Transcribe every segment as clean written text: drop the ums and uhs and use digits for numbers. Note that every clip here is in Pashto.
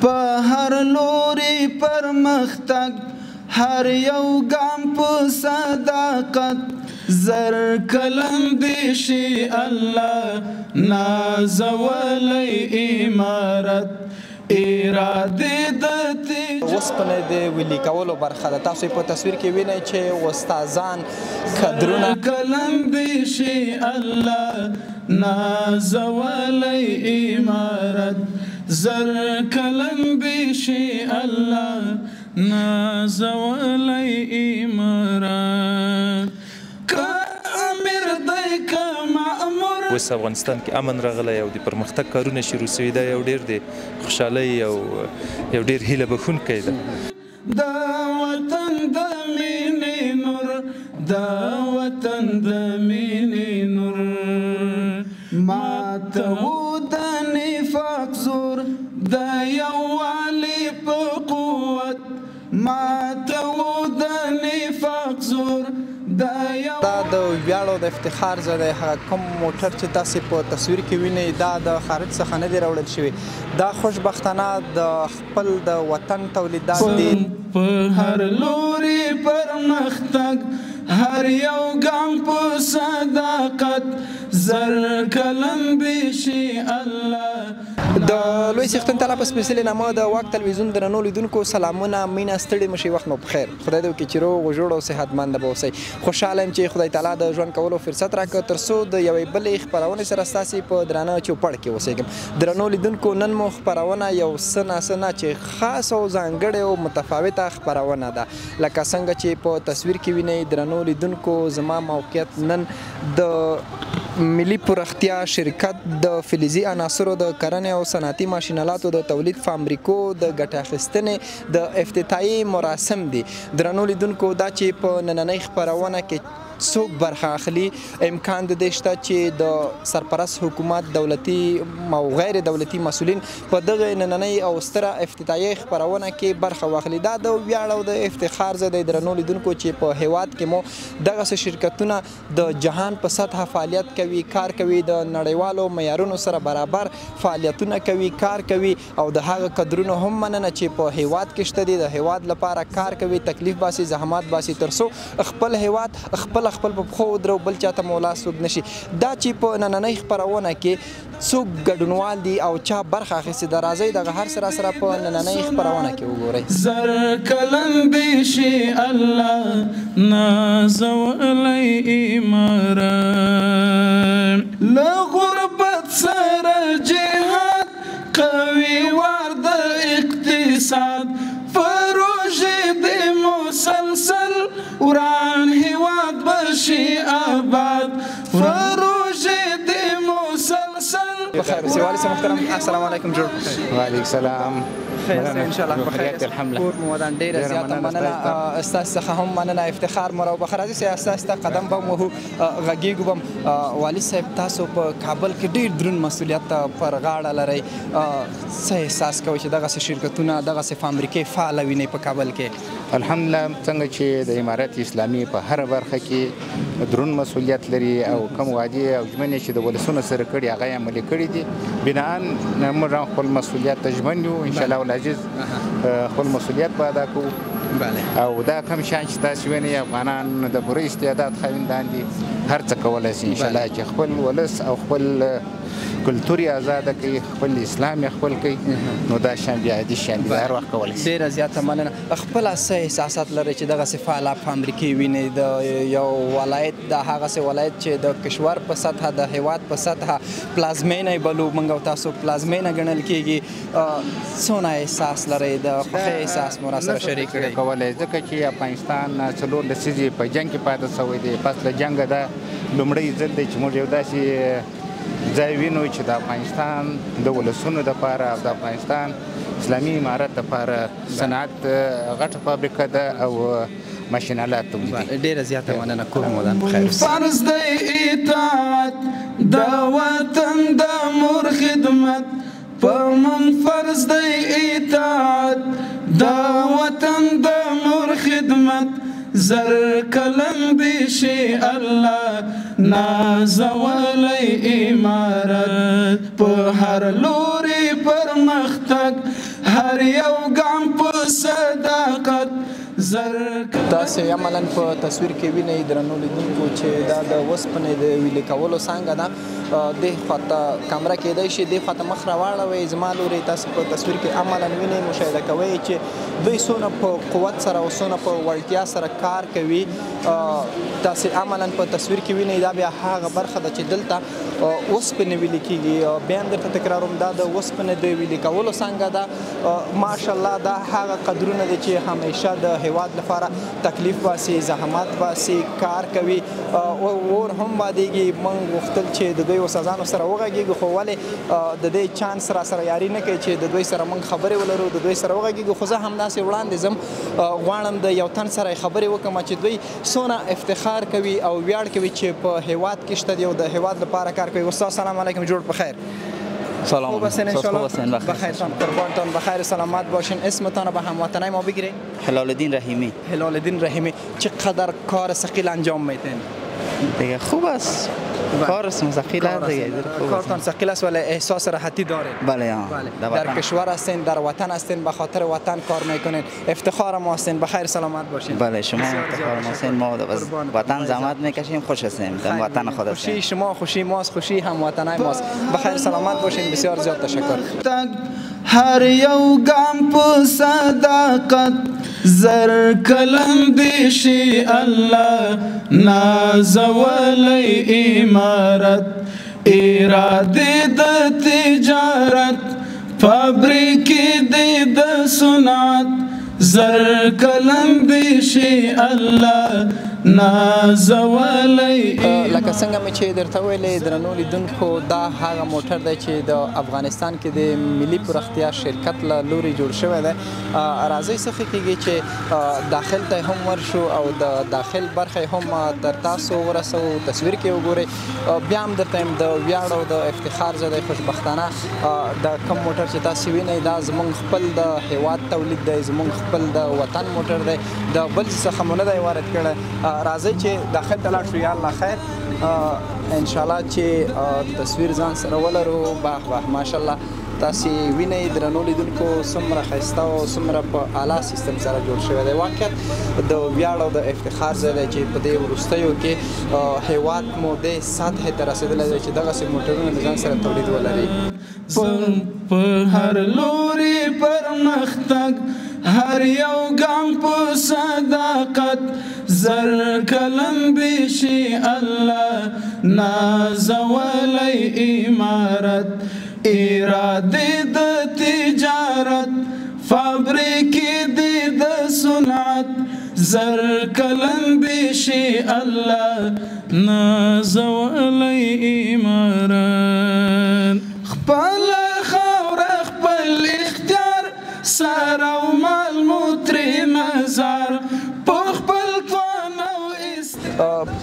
په هر لوري پرمختګ، هر یو ګام په صداقت، زر کلن دې شي الله نازولی امارت. اراده د اوسپنې د ویلي کولو برخه ده. تاسو په تصویر کې وینئ چې استادان کدرونه کلن دې شي الله نازولی امارت، زر کلن دې شي الله نازولی امارت. که امیر دی که مأمور. اوس افغانستان کې امن راغلی او د پرمختګ کارونه شروع شوي، دا یو ډېر د خوشحالۍ او یو ډېر هیله بښونکی ده. د وطن د مینې نور، د وطن د مینې نور، ماته و د نفاق زور، د یووالي په قوت، ماته و د نفاق زور. دا د ویاړ او د افتخار ځای دی. هغه کوم موټر چې تاسې په تصویر کې وینئ دا د خارج څخه نه دی راوړل شوی، دا خوشبختانه د خپل د وطن تولیدات دي. په هر لوري پرمختګ، هر یو ګام په صداقت، زر کلن دې شي الله. د لوی څښتن تعالی په سپېڅلې نامه د واک تلویزیون درنو لیدونکو سلامونه، مینه، ستړي مشي، وخت مو پخیر. خدای دې وکړي چې روغ جوړ او صحتمند به اوسئ. خوشحاله یم چې خدای تعالی د ژوند کولو فرصت راکړ تر څو د یوې بلې خپرونې سره ستاسې په درانه چوپړ کې اوسېږم. درنو لیدونکو، نن مو خپرونه یو څه ناڅه نه چې خاص او ځانګړې او متفاوته خپرونه ده. لکه څنګه چې په تصویر کې وینئ درنو لیدونکو، زما موقعیت نن د ملي پراختیا شرکت د فلزي عناصرو د کرنې او صنعتي ماشینالاتو د تولید فابریکو د ګټې اخیستنې د افتتاحیې مراسم دي. درنو لیدونکو، دا چې په نننۍ خپرونه کې څوک برخه اخلي، امکان د دې شته چې د سرپرست حکومت دولتي او غیر دولتي مسؤلین په دغه نننۍ او ستره افتتاحیې خپرونه کې برخه واخلي. دا د ویاړ او د افتخار ځای دی درنو لیدونکو چې په هیواد کې مو دغسې شرکتونه د جهان په سطحه فعالیت کوي، کار کوي، د نړیوالو معیارونو سره برابر فعالیتونه کوي، کار کوي، او د هغه کدرونو هم مننه چې په هیواد کې شته دي، د هیواد لپاره کار کوي، تکلیف باسي، زحمت باسي تر څو خپل هیواد خپل خپل په پښو ودرو، بل چاته مو لاس اوږد نشي. دا چې په نننۍ خپرونه کې څوک ګډونوال دي او چا برخه اخیستې ده، راځئ دغه هر څه راسره په نننۍ خپرونه کې وګورئ. زر کلن دې شي الله نازولی امارت، له غربت سره جهاد، قوي وار د اقتصاد، پروژې دې مسلسل، وران هیواد به شي آباد، پروژې دې مسلسل. بخیر اوسئ والي صاحب محترم، السلام علیکم. جوړ وعلیکم السلام. خیر ان شاء الله بخیر. الحمدلله. کور مو ودان. ډیره زیاته مننه ستاسو څخه هم مننه، افتخار مو راوبخښه. راځئ چې ستاسو ته قدم به وهو، غږېږو به. والي صاحب، تاسو په کابل کې ډېر دروند مسؤلیت پر غاړه لرئ، څه احساس کوئ چې دغسې شرکتونه دغسې فابریکې فعاله وینئ په کابل کې؟ الحمدلله، څنګه چې د امارت اسلامي په هره برخه کې دروند مسؤلیت لري او کوم وعدې او ژمنې چې د ولسونو سره کړي هغه یې عملي کړي دي، بناءً موږ هم خپل مسؤلیت ته ژمن یو. ان شاء الله العزیز خپل مسؤلیت به ادا کوو. او دا کوم شیان چې تاسو وینئ، افغانان د پوره استعداد خاوندان دي، هر څه کولی شي ان شاء الله چې خپل ولس او خپل کلتور یې ازاده کوي، خپل اسلام یې خپل کوي، نو دا شیان بیا عادي شیان دي، هر وخت کولی شي. ډېره زیاته مننه. خپله څه احساسات لرئ چې دغسې فعاله فابریکې وینئ، د یو ولایت، د هغسې ولایت چې د کشور په سطحه، د هیواد په سطحه پلازمېنه یې بلو موږ او تاسو پلازمېنه ګڼل کېږي، څونه احساس لرئ؟ د خوښۍ احساس مو راسره شریک کړئ. کولی، ځکه چې افغانستان 4 لسیزې په جنګ کې پاتې شوی دی. پس له جنګه دا لومړی ځل دی چې موږ یو داسې ځای وینو چې د افغانستان د ولسونو دپاره او د افغانستان اسلامي امارت دپاره صنعت غټه فابریکه ده او ماشینالات تولیدوي. ډېره زیاته مننه. کور مو ودان. په خیر اوسئ. فرض دی اطاعت د وطن د مور خدمت، په مونږ فرض دی اطاعت د وطن د مور خدمت، زر کلن دې شي الله نازولی امارت، په هر لوري پرمختګ، هر هر یو ګام په صداقت. تاسې عملاً په تصویر کې وینئ درنو لیدونکو چې دا د وسپنې د ویلې کولو څانګه ده. دې خواته کمره کېدای شي، دې خواته مخ راواړوئ زما لورې. تاسې په تصویر کې عملاً وینئ، مشاهده کوئ چې دوی څونه په قوت سره او څونه په وړتیا سره کار کوي. تاسې عملاً په تصویر کې وینئ دا بیا هغه برخه ده چې دلته وسپنې ویلې کېږي. بیا هم درته تکراروم، دا د وسپنې د ویلې کولو څانګه ده. ماشاءالله دا هغه قدرونه دي چې همیشه د هیواد لپاره تکلیف باسي، زحمت باسي، کار کوي، اور هم بادېږي. موږ غوښتل چې د دوی استادانو سره وغږېږو، خو ولې د دې چانس را سره یاري نه کوي چې د دوی سره موږ خبرې ولرو، د دوی سره وغږېږو. خو زه همداسې وړاندې ځم، غواړم د یو تن سره خبرې وکړم چې دوی څونه افتخار کوي او ویاړ کوي چې په هیواد کې شته دی او د هیواد لپاره کار کوي. استاد سلام علیکم، جوړ په خیر. سلام، خوب هستین انشالله؟ بخیر، قربانتان، بخیر سلامت باشین. اسمتان به هموطنای ما بگیرین. هلال الدین رحیمی. هلال الدین رحیمی، چقدر کار ثقیل انجام میتین؟ دیگه خوب است، کار ثقیل است دیگه. کارتان ثقیل است ولی احساس راحتی دارین. بله، در کشور هستین، در وطن هستین، به خاطر وطن کار میکنین، افتخار ما هستین. بخیر سلامت باشین. بله، شما افتخار ما هستین، ما وطن زحمت میکشیم، خوش هستیم در وطن خود هستیم. خوشی شما خوشی ماست، خوشی هموطنای ماست. بخیر سلامت باشین. بسیار زیاد تشکر. هر یو ګام په صداقت زر کلن دې شي الله نازولی امارت. اراده د تجارت فابریکې دې د صنعت زر کلن دې شي الله نازولی. لکه څنګه مې چې درته ویلې درنو لیدونکو، دا هغه موټر دی چې د افغانستان کې د ملي پراختیا شرکت له لوري جوړ شوی دی. راځئ څه ښه کېږي چې داخل ته هم ورشو او د داخل برخه هم تر تاسو ورسوو، تصویر کې وګورئ. بیا هم درته یم د ویاړ او د افتخار ځای دی. خوشبختانه د کوم موټر چې تاسو وینئ دا زموږ خپل د هیواد تولید دی، زموږ خپل د وطن موټر دی، د بل څخه مو نه دی وارد کړی. راځئ چې داخل ته لاړ شو. یا الله خیر، انشاءالله چې تصویر ځان سره ولرو. باه باه، ماشاءالله. تاسې وینئ درنو لیدونکو څومره ښایسته او څومره په اعلی سیستم سره جوړ شوی دی. واقعیت د ویاړ او د افتخار ځای دی چې په دې وروستیو کې هیواد مو دې سطحې ته رسېدلی دی چې دغسې موټرونه د ځان سره تولید ولري. په هر لوري پرمختګ، هر یو ګام په صداقت زر کلن دې شي الله نازولی امارت. اراده د تجارت فابریکې دې د صنعت زر کلن دې شي الله نازولی امارت. خپل خاوره خپل اختیار سر او مال مو ترې نظر په خپل توان او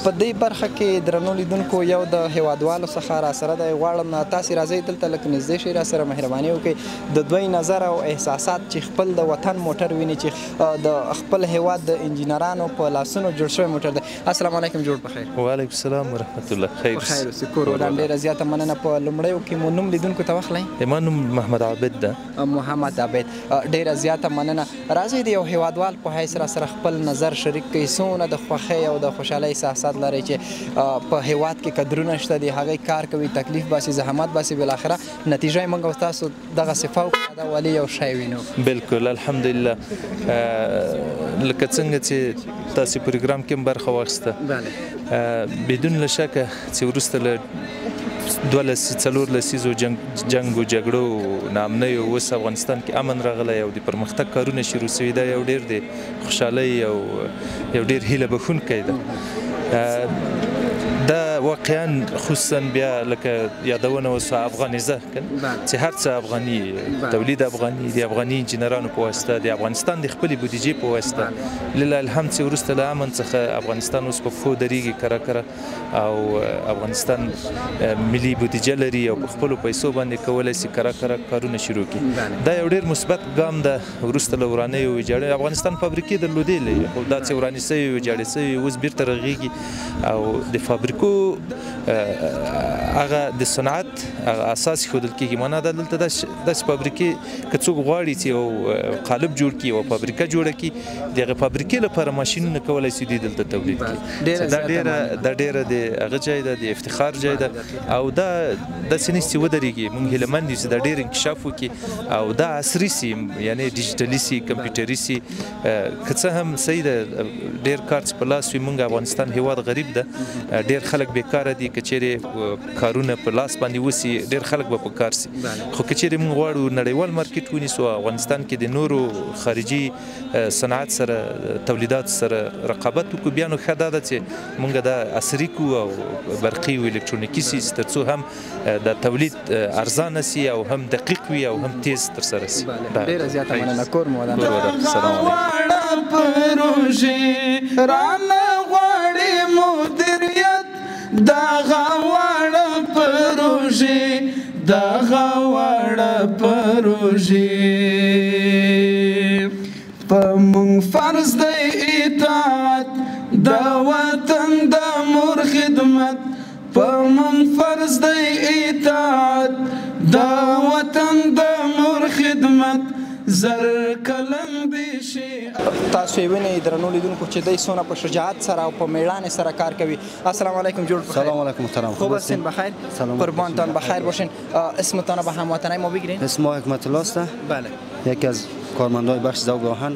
په دې برخه کې درنو لیدونکو یو د هیوادوالو څخه را سره دی. غواړم تاسې راځئ دلته لږ نږدې شئ، را سره مهرباني وکړئ. د دوی نظر او احساسات چې خپل د وطن موټر ویني، چې د خپل هیواد د انجینرانو په لاسونو جوړ شوی موټر دی. السلام علیکم، جوړ په خیر. وعلیکم السلام ورحمت الله. خیر په خیر اوسئ. کور ودان. ډېره زیاته مننه. په لومړیو کې مو نوم لیدونکو ته واخلئ. زما نوم محمد عابد ده. محمد عابد، ډېره زیاته مننه. راځئ د یو هیوادوال په حیث را سره خپل نظر شریک کړئ. څونه د خوښۍ او د خوشحالۍ احساسات لرئ چې په هیواد کې کدرونه شته دي، هغوی کار کوي، تکلیف باسي، زحمت باسي، بالاخره نتیجه یې موږ او تاسو دغسې فوق العاده والي یو شی وینو. بالکل، الحمدلله. لکه څنګه چې تاسې پروګرام کې هم برخه واخیسته، بدون له شکه چې وروسته له 2-4 لسیزو جنګ و جګړو ناامنیو اوس افغانستان کې امن راغلی او د پرمختګ کارونه شروع شوي، دا یو ډېر د خوشحالۍ او یو ډېر هیله بښونکی ده. دا واقعا خصوصا بیا لکه یادونه وسوه افغانیزه چې هر څه افغاني تولید، افغاني د افغاني انجینرانو په واسطه، د افغانستان د خپلې بودیجې په واسطه، لله الحمد چې وروسته له امن څخه افغانستان اوس په پښو درېږي کره کره، او افغانستان ملي بودیجه لري او په خپلو پیسو باندې کولی شي کره کره کارونه شروع کړي. دا یو ډېر مثبت ګام ده. وروسته له ورانیو ویجاړیو افغانستان فابریکې درلودې لري، خو دا چې ورانې سوې ویجاړې سوې اوس بیرته رغېږي او د فابریکو هغه د صنعت هغه اساس ښودل کېږي. معنا دا دلته داسې فابریکې که څوک غواړي چې یو قالب جوړ کړي، یوه فابریکه جوړه کړي، د هغې فابریکې لپاره ماشینونه کولی شي دوی دلته تولید کړي. دا ډېره د هغه ځای ده، د افتخار ځای ده، او دا داسې نه چې ودرېږي. موږ هیله مند یو چې دا ډېر انکشاف وکړي او دا عصري سي، یعنې ډیجیټلي سي، کمپیوټري سي. که څه هم صحیح ده ډېر کار چې په لاس وي، موږ افغانستان هیواد غریب ده، ډېر خلک بېکاره دي. که چیرې کارونه په لاس باندې وسي ډېر خلک به په کار سي، خو که چیرې موږ غواړو نړیوال مارکیټ ونیسو، افغانستان کې د نورو خارجي صنعت سره تولیدات سره رقابت وکړو، بیا نو ښه دا ده چې موږ دا عصري کړو او برقي او الکترونیکي سي، تر څو هم د تولید ارزانه سي او هم دقیق وي او هم تیز ترسره سي. ډېره زیاته مننه، کور مو ودان. سلام علیکم. پروژې رانه غواړي مدیریت، دغه واړه پروژې، دغه واړه پروژې. په موږ فرض دی اطاعت د وطن د مور خدمت، په موږ فرض دی اطاعت د وطن د مور خدمت. زر کلن دې شي. تاسو یې وینئ درنو لیدونکو چې دی څونه په شجاعت سره او په میړانې سره کار کوي. السلام علیکم، جوړ بخیر. سلام علیکم محترم، خوب هستین؟ بخیر، قربانتان بخیر باشین. اسمتان به هموطنای ما بگیرین. اسم ما حکمت الله است. بله. یکی از کارمندای بخش ذوب آهن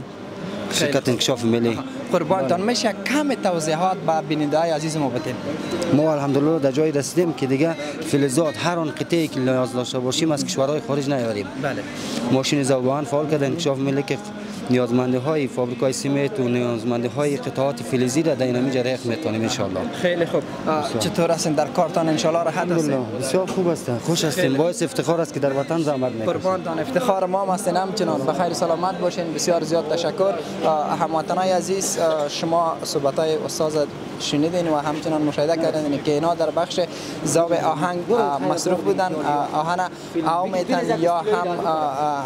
شرکت انکشاف ملی. قربانتان، میشه کم توضیحات به بیننده‌های عزیز ما بدین؟ ما الحمدلله در جایی رسیدیم که دیگه فلزات هر آن قطعه‌ای که نیاز داشته باشیم از کشورهای خارج نیاریم. بله. ماشین ذوب آهن فعال کرده انکشاف ملی که نیازمندی های فابریکای سیمنت و نیازمندی های قطعات فلزی را در اینمی جریق میتونیم ان شاء الله. خیلی خوب. چطور هستین در کارتان؟ ان شاء الله راحت هستین؟ بسیار خوب هستم، خوش هستیم، باعث افتخار است که در وطن زحمت میکشیم. قربانتان، افتخار ما هستین. همچنان بخیر سلامت باشین. بسیار زیاد تشکر. هموطنای عزیز، شما صحبت های استاد شنیدین و همچنان مشاهده کردین که اینا در بخش ذوب آهنگ مصروف بودن، آهن او میتن یا هم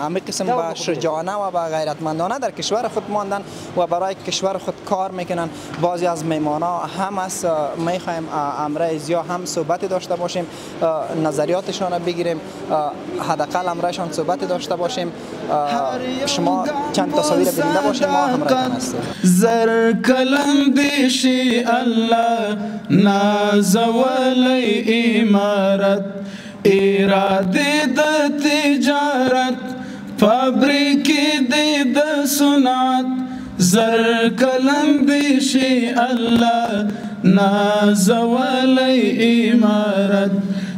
همه قسم با شجاعانه و با غیرتمندانه در کشور خود ماندن و برای کشور خود کار میکنن. بعضی از میمانا هم از میخوایم امرای زیا هم صحبت داشته باشیم، نظریاتشان را بگیریم، حداقل امرایشان صحبت داشته باشیم. شما چند تصاویر بیننده باشیم، ما همراهتان هستیم. زر کلن دې شي الله نازولی امارت، اراده د تجارت، فابریکې دې د صنعت. زر کلن دې شي الله نازولی امارت،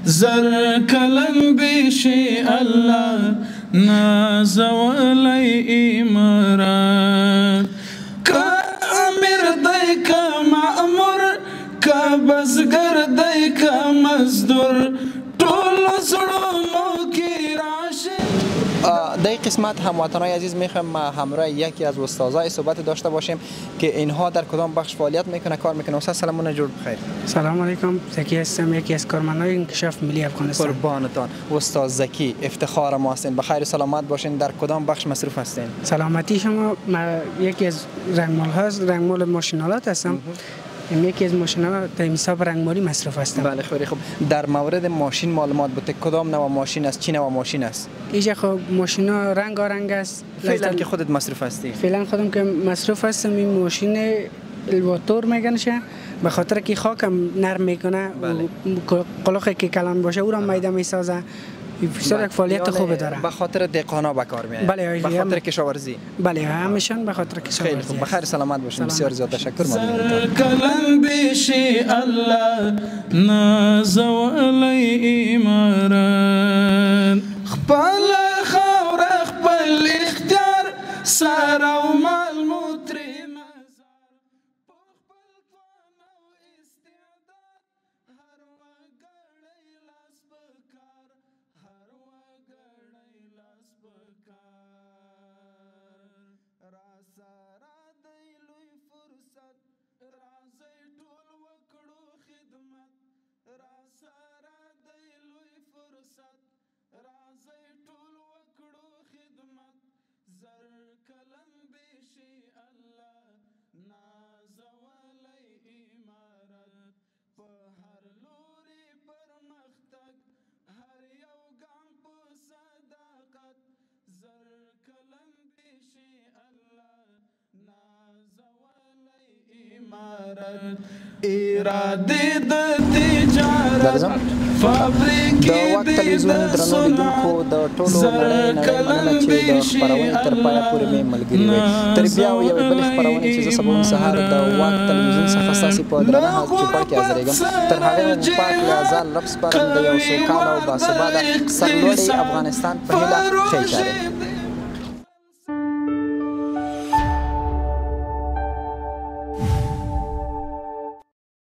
زر کلن دې شي الله نازولی امارت. که امیر دی که مأمور، که بزګر دی که مزدور، ټول زړونو کې راشي. در این قسمت هموطنای عزیز میخوایم همراه یکی از استادای صحبت داشته باشیم که اینها در کدام بخش فعالیت میکنه، کار میکنه. استاد سلامونه، جور بخیر. سلام علیکم، زکی هستم، یکی از کارمندای انکشاف ملی افغانستان. قربانتان استاد زکی، افتخار ما هستین. بخیر سلامت باشین. در کدام بخش مصروف هستین؟ سلامتی شما. ما یکی از رنگمال هاست، رنگمال ماشینالات هستم. یکی از ماشین‌ها در حساب رنگمالی مصرف هستم. بله خیلی خوب. در مورد ماشین معلومات بده، کدام نوع ماشین است، چی نوع ماشین است؟ اینجا خب ماشینا رنگ رنگ است. فعلا که خودت مصرف هستی؟ فعلا خودم که مصرف هستم این ماشین الواتور میگنشه، به خاطر که خاکم نرم میکنه. بله. قلق که کلان باشه او را میده میسازه. بسیار یک فعالیت خوب داره. به خاطر دهقانا به کار میاد. بله، به خاطر کشاورزی. بله، همیشان به خاطر کشاورزی. خیلی خوب، بخیر سلامت باشین. بسیار زیاد تشکر. زر کلن دې شي الله نازولی امارت، خپل خاوره خپل اختیار، سر او مال مو ترې مزار، په خپل توان او استعداد، هر وګړی لاس په کار، هر وګړی لاس په کار. راسره دی لوی فرصت، راځئ ټول وکړو خدمت، راسره دی لوی فرصت، راځئ ټول وکړو خدمت. زر کلن دې شي الله نازولی امارت، په هر زر کلن دې شي الله نازولی امارت، اراده د تجارت، د واک تلویزیون درنو لیدونکو، د ټولو نړۍ نړۍ مننه چې د خپرونې تر پایه پورې مې ملګري وئ. تر بیا او یوې بلې خپرونې چې زه سباوون سهار د واک تلویزیون څخه ستاسې په درنه چوپړ کې حاضرېږم، تر هغې مو پاک له ځان رب سپارم. د یو سوکاله او باثباته سرلوړي افغانستان په هیله، ښې چارې.